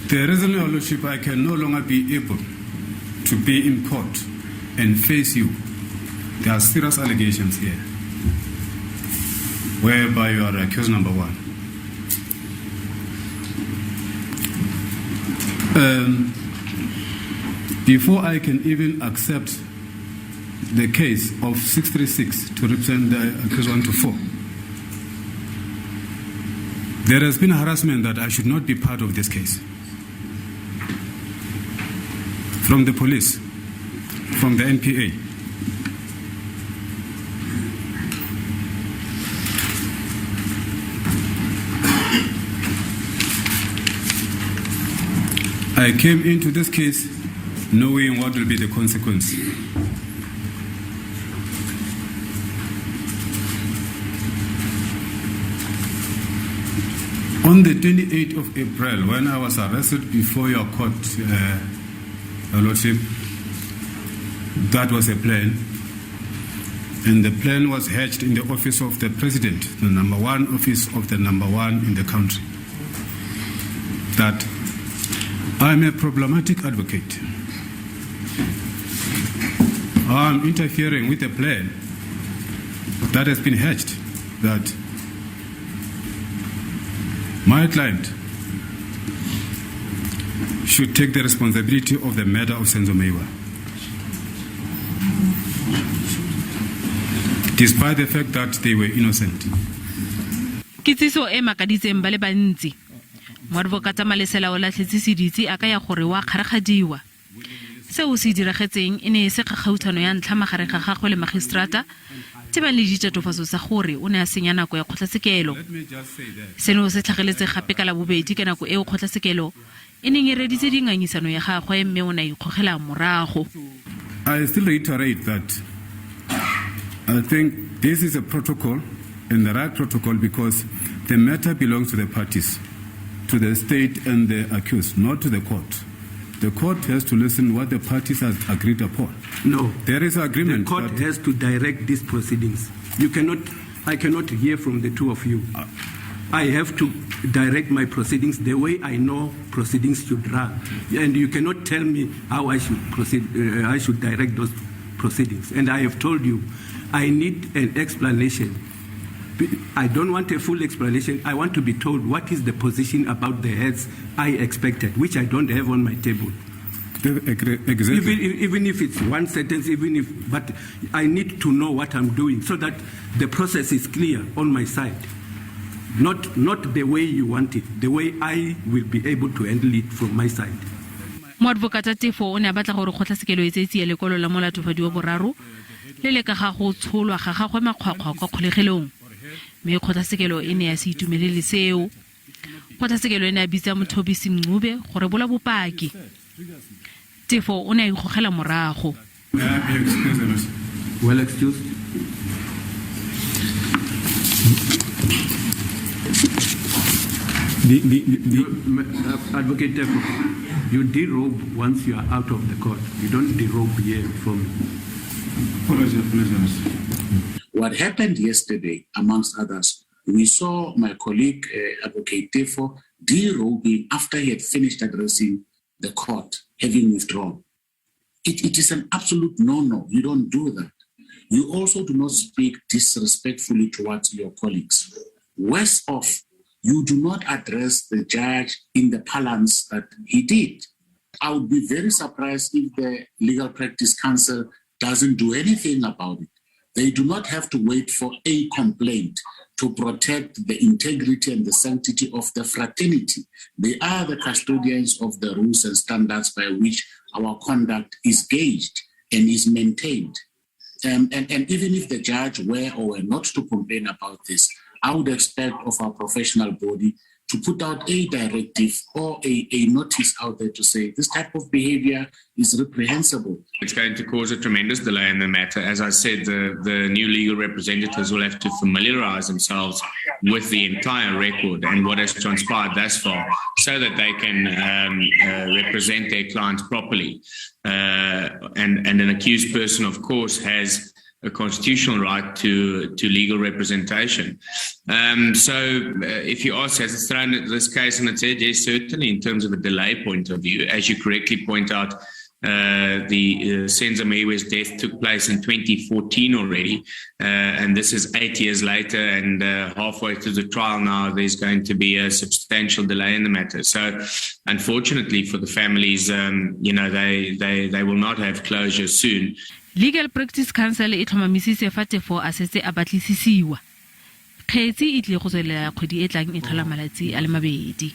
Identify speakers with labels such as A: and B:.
A: The reason, Your Lordship, I can no longer be able to be in court and face you. There are serious allegations here, whereby you are accused number one. Before I can even accept the case of 636 to represent the accused 1 to 4, there has been harassment that I should not be part of this case. From the police, from the NPA. I came into this case knowing what will be the consequence. On the 28th of April, when I was arrested before your court, Your Lordship, that was a plan. And the plan was hatched in the office of the president, the number one office of the number one in the country. That I'm a problematic advocate. I'm interfering with a plan that has been hatched that my client should take the responsibility of the murder of Senzo Meyiwa. Despite the fact that they were innocent.
B: Kitsiso e makaditseng ba le bantsi. Moadvokata Malesela o latlhetse seditse a kaya gore wa kgarakgadiwa. Seo se diragetseng e ne e se kgakgautshano ya ntlha magareng ga gagwe le magistrata tebang le ditatofatso tsa gore o ne a senya nako ya kgotlatshekelo. Seno se tlhageletse gape ka Labobedi ka nako eo kgotlatshekelo e neng e reditse dingangisano ya gagwe mme o ne a ikgogela morago.
A: I still reiterate that I think this is a protocol and the right protocol because the matter belongs to the parties, to the state and the accused, not to the court. The court has to listen what the parties have agreed upon.
C: No.
A: There is agreement.
C: The court has to direct these proceedings. You cannot, I cannot hear from the two of you. I have to direct my proceedings the way I know proceedings should run. And you cannot tell me how I should proceed, I should direct those proceedings. And I have told you, I need an explanation. I don't want a full explanation. I want to be told what is the position about the heads I expected, which I don't have on my table.
A: Exactly.
C: Even if it's one sentence, but I need to know what I'm doing so that the process is clear on my side. Not the way you want it, the way I will be able to handle it from my side.
B: Moadvokata Teffo o ne a batla gore kgotlatshekelo e tseye tsia lekwalo la molatofadi wa boraro le le ka ga go tsholwa ga gagwe makgwakgwa kwa kgolegelong. Mme kgotlatshekelo e ne ya se itumelele seo. Kgotlatshekelo e ne ya bitsa Mthobisi Mncube go rebola bopaki. Teffo o ne a ikgogela morago.
A: May I be excused, Your Lordship?
C: Well excused. Advocate Teffo, you derobe once you are out of the court. You don't derobe here from.
A: Apologies, apologies.
D: What happened yesterday, amongst others, we saw my colleague, Advocate Teffo, derobing after he had finished addressing the court, having withdrawn. It is an absolute no-no. You don't do that. You also do not speak disrespectfully towards your colleagues. Worse off, you do not address the judge in the parlance that he did. I would be very surprised if the Legal Practice Council doesn't do anything about it. They do not have to wait for a complaint to protect the integrity and the sanctity of the fraternity. They are the custodians of the rules and standards by which our conduct is gauged and is maintained. And even if the judge were or were not to complain about this, I would expect of our professional body to put out a directive or a notice out there to say this type of behavior is reprehensible.
E: It's going to cause a tremendous delay in the matter. As I said, the new legal representatives will have to familiarize themselves with the entire record and what has transpired thus far so that they can represent their clients properly. And an accused person, of course, has a constitutional right to legal representation. So if you ask, has it thrown this case on its head? Yes, certainly, in terms of a delay point of view. As you correctly point out, the Senzo Meyiwa's death took place in 2014 already, and this is 8 years later, and halfway through the trial now, there's going to be a substantial delay in the matter. So, unfortunately for the families, they will not have closure soon.
B: Legal Practice Council e tlhomamisitse fa Teffo a setse a batlisisiwa. Kgetsi e tlile go tswelela kgwedi e tlang e tlhola malatsi a le 2.